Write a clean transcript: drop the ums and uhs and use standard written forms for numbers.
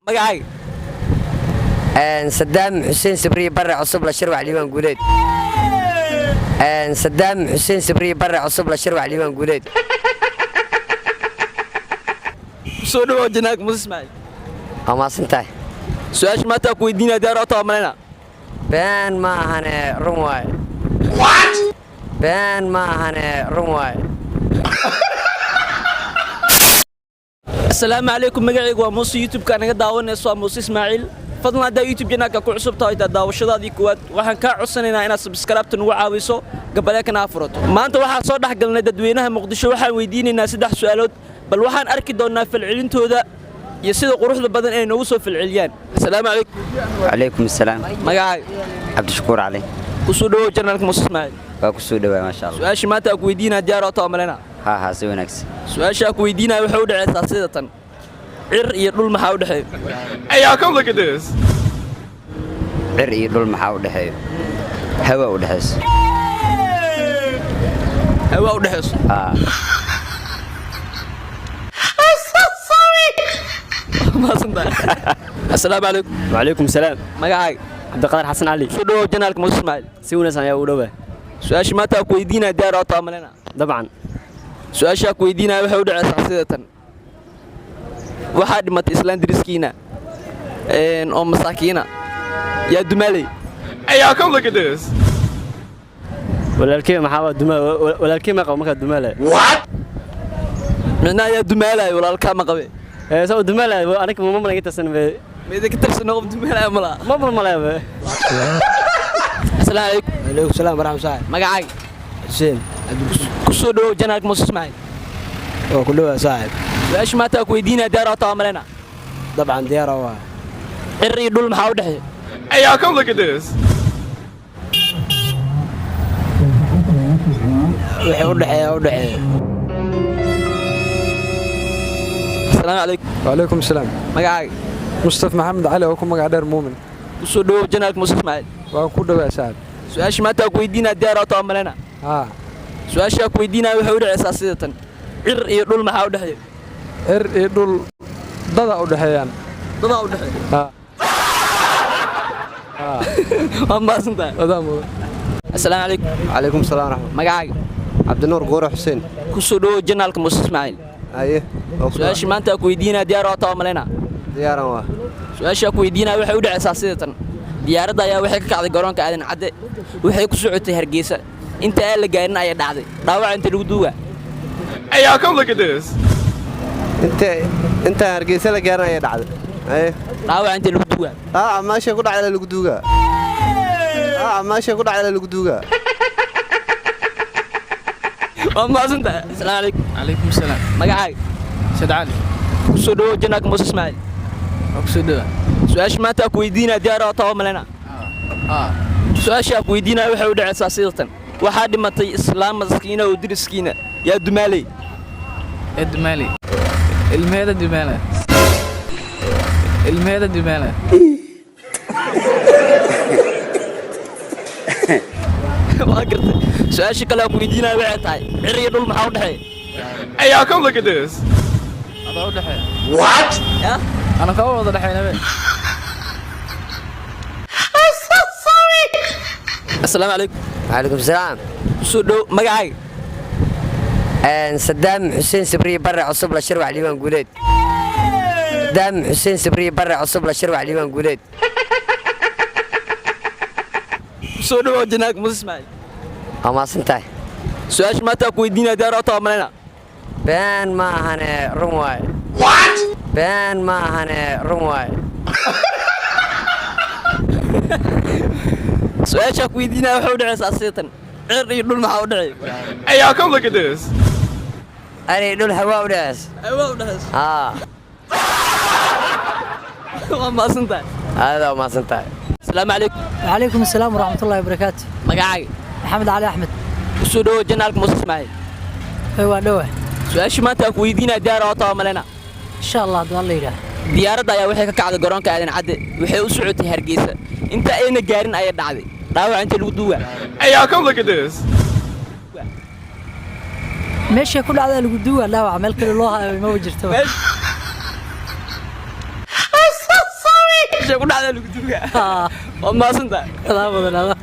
Magacaaga? Sadaam Xuseen Sabriye Barre Cusub la Shirwac Liibaan Guuleed. Sadaam Xuseen Sabriye Barre Cusub la Shirwac Liibaan Guuleed. Soo dhawow channelka Muuse Ismaaciil. Waa mahadsan tahay. Su-aasha maanta ku weydiinaya diyaar oo taa malayna. Been ma ahane, run waaye. Been ma ahane, run waaye. Asalaamu calaykum, magacaygu waa Muuse, YouTube-ka naga daawanayso waa Muuse Ismaaciil. Fadlan haddaa YouTube channelka ku cusub tahay, taa daawashadaadii koowaad, waxaan kaa codsanaynaa inaad subscribe-ta nagu caawiso, gambaleelkana aa furato. Maanta waxaan soo dhex galnay dadweynaha Muqdisho, waxaan weydiinaynaa saddex su'aalood. Bal waxaan arki doonnaa falcelintooda iyo sida quruxda badan ay noogu soo falceliyaan. Asalaamu calaykum. Calaykum asalaam. Magacaaga? Cabdishakuur Cali. Kusoo dhawow channelka Muuse Ismaaciil. Waa ku soo dhawaa, maasha Allah. Su-aasha maanta aan ku weydiinaa diyaar oo taa malayna? Haa haa, si wanaagsan. Su-aasha aan ku weydiinaya waxay u dhacaysaa sida tan: cir iyo dhul maxaa u dhexeeya? Hey, y'all, come look at this. Cir iyo dhul maxaa u dhexeeyo? Hawa u dhexayso. Hawaa u dhexayso? Haa. Mahadsantahay. Asalaamu calaykum. وعليكم السلام. Magacaaga? عبد القادر حسن علي. Soo dhawow channelka Muuse Ismaaciil. Si wanaagsan ayaa u dhowaa. Su-aasha maanta aan ku weydiinaya diyaar oo taa malayna? Dabcan. Su-aasha aan ku weydiinaya waxay u dhacaysaa sida tan: waxaa dhimatay islaan deriskiina oo masaakiina, yaa dumaaley? Hey, y'all, come look at this. Walaalkey maxaa waa dumaa, walaalkey ma qabo markaa dumaala. Micnaha yaa dumaalayo, walaalkaa ma qabe? Ee soo dumaala aniga ma malaga tirsan be. Ma idinka tirsano qof dumaalaya ma laha? Ma malmalaya be. Asalaamu calaykum. Alaykum salaam waraxmatullaahi. Magacaaga? Xuseen. Ku soo dhawow channelka Muuse Ismaaciil. Oo ku dhawaa, saaxib. Su-aasha maanta aan ku weydiinaya diyaar oo taa malayna? Dabcan, diyaar waa. Cir iyo dhul maxaa u dhexeeya? Hey, y'all, come look at this. Wixii u dhexeeya u dhexeeya. Asalaamu calaykum. وعليكم السلام. Magacaaga? مصطفى محمد علي oo ku magac dheer Muumin. Ku soo dhawow channelka Muuse Ismaaciil. Waan ku dhawaa, saaxib. Su-aasha maanta aan ku weydiinaya diyaar oo taa malayna? Haa. Su-aasha aan ku weydiinaya waxay u dhacaysaa sida tan: cir iyo dhul maxaa u dhexeeya? Cir iyo dhul dada u dhexeeyaan. Dadaa u dhexeeya? Haa. Waa mahadsantahay. Adaa mudan. Asalaamu calaykum. Calaykum salaam raxmat. Magacaaga? Cabdinuur Guure Xuseen. Ku soo dhawow channelka Muuse Ismaaciil. Haye, oo ku Su-aasha maanta aan ku weydiinaya diyaar oo taa malayna? Diyaaran waa. Su-aasha aan ku weydiinaya waxay u dhacaysaa sida tan: diyaaradda ayaa waxay ka kacday garoonka Aadan Cadde, waxay ku socotay Hargeysa. Inta aan la gaarin ayaa dhacday dhaawaca, inta lagu duugaa? Hey, y'all, come look at this. Inta intaan Hargeysa la gaarin ayaa dhacday. Haye. Dhaawaca inta lagu duugaa? Dhaawaca meesha ku dhacday lagu duugaa. Dhaawaca meesha ku dhacday lagu duugaa. Waa mahadsantahay. Asalaamu calaykum. Calaykum salaam. Magacaaga? Said Cali. Ku soo dhawow channelka Muuse Ismaaciil. Waa ku soo dhawaa. Su-aasha maanta aan ku weydiinaya diyaar oo taa malayna? Haa. Su-aasha aan ku weydiinaya waxay u dhacaysaa sida tan: waxaa dhimatay islaam maskiina oo deriskiina, yaa dumaaley? Ee dumaali, ilmeeda dumaala, ilmeeda dumaala. Waa gartay. Su-aasha kale aan ku weydiinaya waxay tahay: cir iyo dhul maxaa u dhexeeya? Hey, y'all, come look at this. Adaa u dhexeeya. Ya? Ana kaba wada dhexaynabe. Asalaamu calaykum. Calaykum salaam. Kusoo dhow, magacaaga? Sadaam Xuseen Sabriye Barre Cusub la Shirwac Liibaan Guuleed. Sadaam Xuseen Sabriye Barre Cusub la Shirwac Liibaan Guuleed. Kusoo dhawow channelka Muuse Ismaaciil. Waa mahadsan tahay. Su-aasha maanta aan ku weydiinaya diyaar oo taa malayna? Been ma ahane, run waaye. Been ma ahane, run waaye. Su-aasha aan ku weydiinaya waxay u dhacaysaa sida tan: cir iyo dhul maxaa u dhexeeya? Hey, y'all, come look at this. Ari dhul hawaa u dhexeys. Hawaa u dhexayso? Haa. Waa mahadsan tahay. Adaa u mahadsan tahay. Asalaamu calaykum. وعليكم السلام ورحمة الله وبركاته. Magacaaga? محمد علي أحمد. Kusoo dhawow channelka Muuse Ismaaciil. waa dhowa. Su-aasha maanta aan ku weydiinaya diyaar oo taa malayna? إن شاء الله hadduu Alla yidhaah. Diyaaradda ayaa waxay ka kacday garoonka Aadan Cadde, waxay u socotay Hargeysa. Inta ayna gaarin ayaa dhacday dhaawaca, inta lagu duugaa? Hey, y'all, come look at this. Meesha ku dhacdaa lagu duugaa dhaawaca, meel kale loo hayo maba jirto. Meesha ku dhacdaa lagu duugaa. Waa mahadsantahay. Adaa badan adaa.